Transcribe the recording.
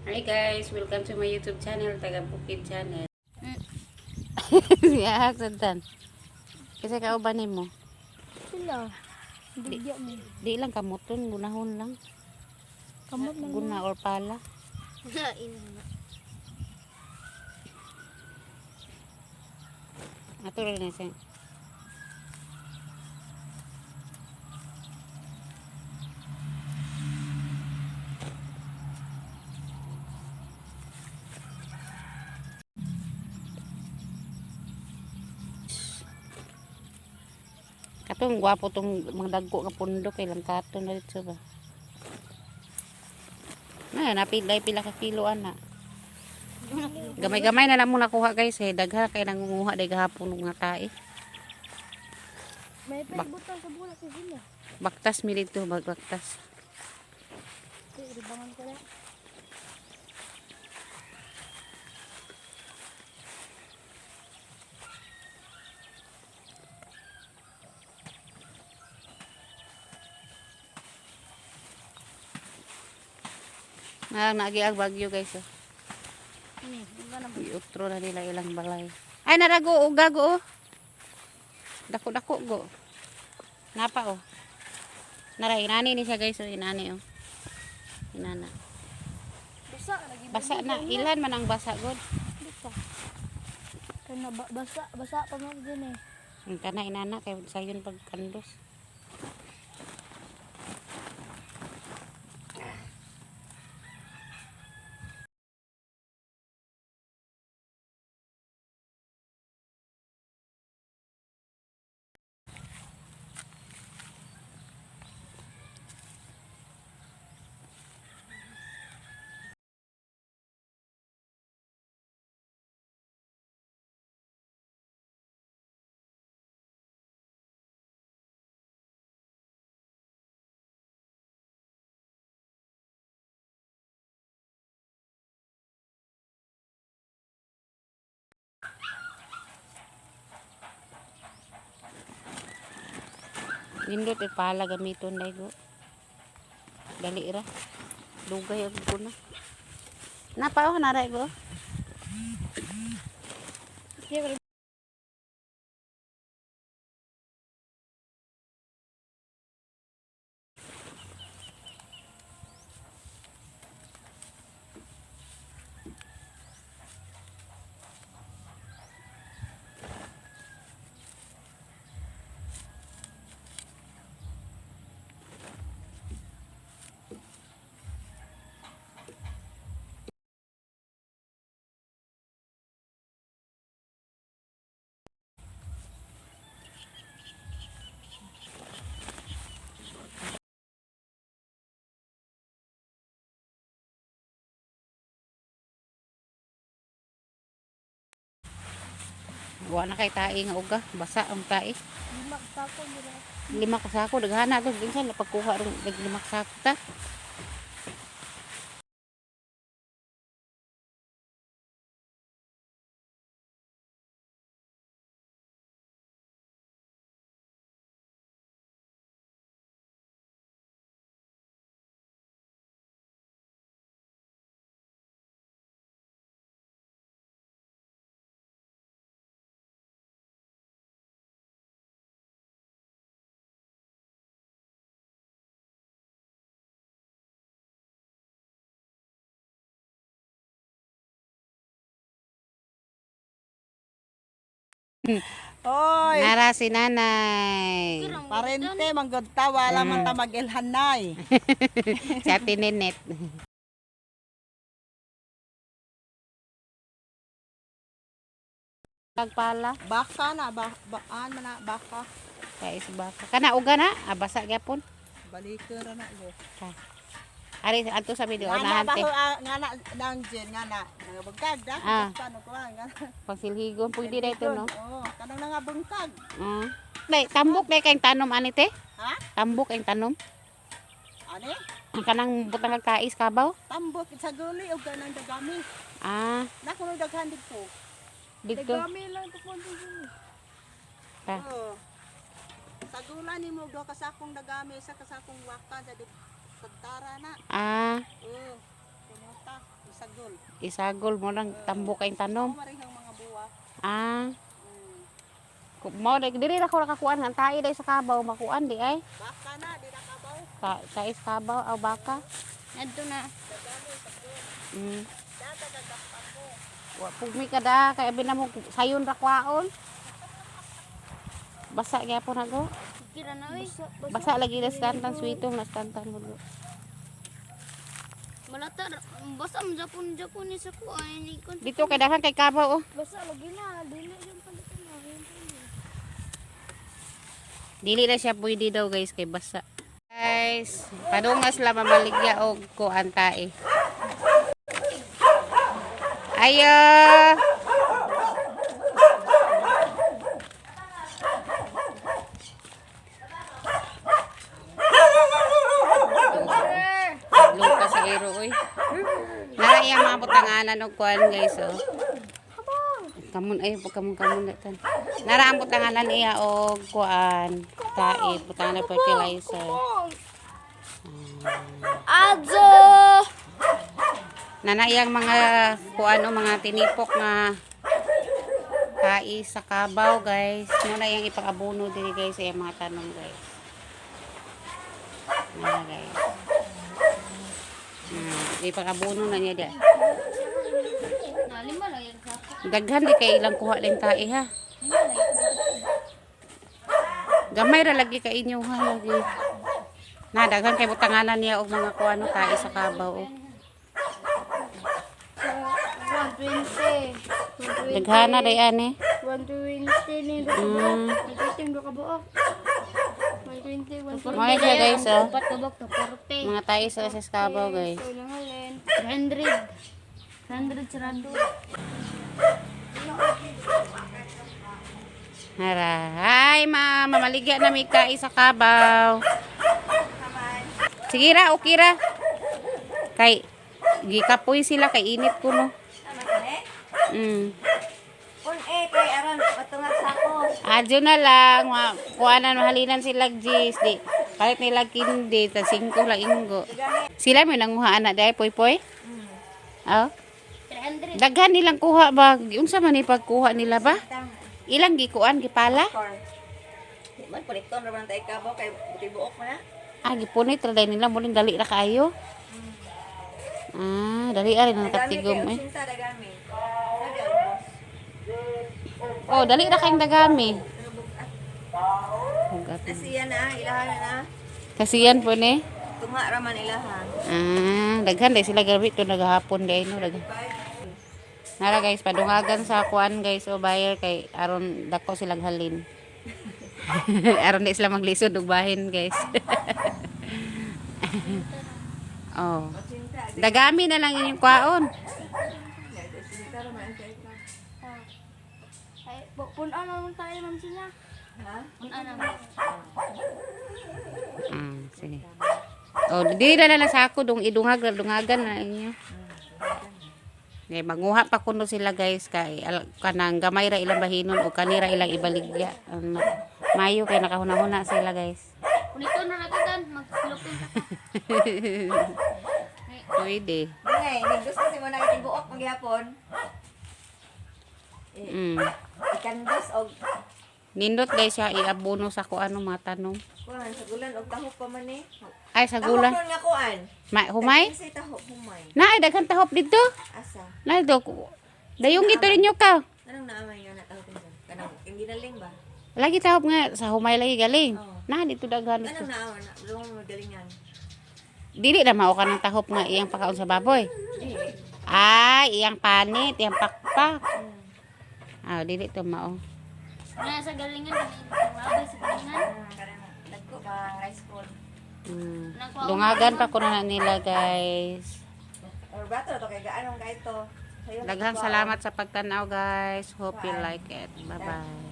Hi guys, welcome to my YouTube channel, Taga Bukid Channel. Siya, santan. Kasi kauban mo. Sila. Bigyan mo. Di lang kamuton, gunahon lang. Kamot na. Guna or pala. Ina. Ato rin na siya. Katong gwapo tong mga dagko nga pundo kay lang katon na dito ba. Na napilay pila ka kilo ana. Gamay-gamay na lang mo nakuha, guys, eh. Dagha kay nangunguha day gahapon og mga tae. May pagbutan sa bulak sa sila. Baktas mi dito, magbaktas. Kaya ribangan ko na. Na naagi ang bagyo, guys. Oh. Ini, iba na. Iutro na nila ilang balay. Ay, narago o gago oh. Dako dako go. Napa oh. Nara inani ni siya, guys, oh, inani oh. Inana. Basa lagi. Basa na, ilan man ang basa god. Basa. Kana ba, basa, basa pa man din eh. Ang kana inana kay sayon pagkandos. Nindot eh pala gamiton dai go. Dali ra. Dugay og kuna. Napa oh naray go. Kaya Wa na kay tae nga uga, basa ang tae. lima sako nila. Lima ka sako daghana to kinsa na pagkuha rong dag lima ka sako ta. Oy, Nara si nanay. parente manggod ta wala man ta mag-ilhanay. Si Ate Nenet. Pagpala Baka na ba baan man na baka. kay is baka. Kana uga na, ah, basa gyapon. Balikan ra na go. Ari adto sa video Nga na unahan ba te. ah, nga na nang jen nga na nangabangkag da. Ah. Paano ko ah, nga. na. Pagsilhigon pwede na ito no. Oo, kanang nangabangkag. Ah. Day, tambok day kayong tanom ani te. Ha? Tambok kayong tanom. Ani? Ang kanang butang kag tais kabaw. Tambok sa guli og kanang dagami. Ah, Na kuno daghan didto. dito. Dagami lang to po din. Ah. Oo. Sa gula nimo duha ka sakong dagami sa kasakong waka sa dito. Sa tara na. Ah, Oo. Kumuta. Isagol. Isagol mo lang tambo kay tanom. Mao man ang mga buwa. Ah. Mao diri ra ko nakakuan ang tae dai sa kabaw makuan di ay. Baka na, di na kabaw. Tae sa kabaw aw baka. Adto na. Wa pugmi kada kay abi na mo sayon ra kwaon. Basa gyapon ako. Kira na oy. Basa lagi na stantan sweetong na stantan mo. Malata basa mo Japon Japon ni sa ko ay ni kon. Dito kay daghan kay kabaw oh. Basa lagi na dili yung palitan na. Dili na siya pwede daw, guys, kay basa. Guys, padungas la mamaligya og kuan tae. Ayo. Lupa sa iro oy. Nara iyang mga butanganan og kuan, guys, oh. Kamon ay kamon kamon na tan. Nara ang butanganan iya og kuan tae, butanganan fertilizer. Adzo. Nana iyang mga kuan o mga tinipok nga tae sa kabaw, guys. Muna iyang ipang-abono diri, guys, sa iyang mga tanom, guys. Nara, guys. Ipang-abono na niya diya. Nalima lang yung sako. Daghan di kay ilang kuha lang tae ha. Gamay ra lagi ka inyo ha lagi. Na daghan kay butanganan niya og mga kuano tae sa kabaw. Oh. 120. Daghana day ani. 120 ni 120 do ka buok. 120, 120. Mga siya, guys, oh. Upat ka buok to 40. Mga tae sa kabaw, guys. So nang halin. 100. 100 sarado. Hara. Hi, ma. Mamaligya na may tae sa kabaw. Sige ra, okay ra. Kay gikapoy sila kay init ko no. Un eh, kay aron patungag sako. Adyo na lang, kuanan mahalinan sila gis di. Palit nila kindi ta 5 lang inggo. Sila may nanguha ana dai poy poy. Oh. 300. Daghan nilang kuha ba? Unsa man ni pagkuha nila ba? Ilang gikuan gipala? Di man kolekton ra man tayo kabaw kay buti buok man na. Ah, gipunit ra dai nila muling dali ra kaayo. Ah, dali ra nang katigom eh. Sinta dagami. Sabi ang boss. Oh, dali ra kayong dagami. Hugat. Nasiya na, ilahan na na. Kasiyan po ni. Tunga ra man ilahan. Ah, daghan dai sila gabi to naghapon dai no daghan. Nara, guys, padungagan sa kuan, guys, o buyer kay aron dako silang halin. Aron di sila maglisod og bahin, guys. Oh. Dagami na lang inyong kwaon. Ay, punan na lang tayo, ma'am sila. Ha? Punan na. Ah, sige. Oh, di na lang sa ako dong idungag dungagan na inyo. Ngay manguha pa kuno sila, guys, kay kanang gamay ra ilang bahinon o kanira ilang ibaligya. Mayo kay nakahuna-huna sila, guys. Punito na natin, magsilupin ka. Pwede. Ngay, nigdos kasi mo na buok magyapon. Ikandos og Nindot, guys, siya iabono sa ko ano mga tanom. kuan sa gulan og tahok pa man eh. Ay sa gulan. Tahok nga kuan. Ma, humay? Kasi tahok humay. Na ay daghan tahop dito. Asa? Na do. Dayong gito ninyo ka. Anong naamay nga na tahok nito? Kanang yung ginaling ba? Lagi tahop nga sa humay lagi galing. Oo. Na dito daghan dito. Anong naamay na? Lungo mo magalingan. Dili na mao ka ng tahop nga iyang pakaon sa baboy. Di. Ay, iyang panit, iyang pakpak. Ah, dili to mao. Wala sa galingan, labay sa galingan. Kanang dagko ba rice corn. Dungagan pa kuno na nila, guys. Or bato to kay gaanong kay to. Sayo Daghang salamat sa pagtanaw, guys. Hope you like it. Bye-bye.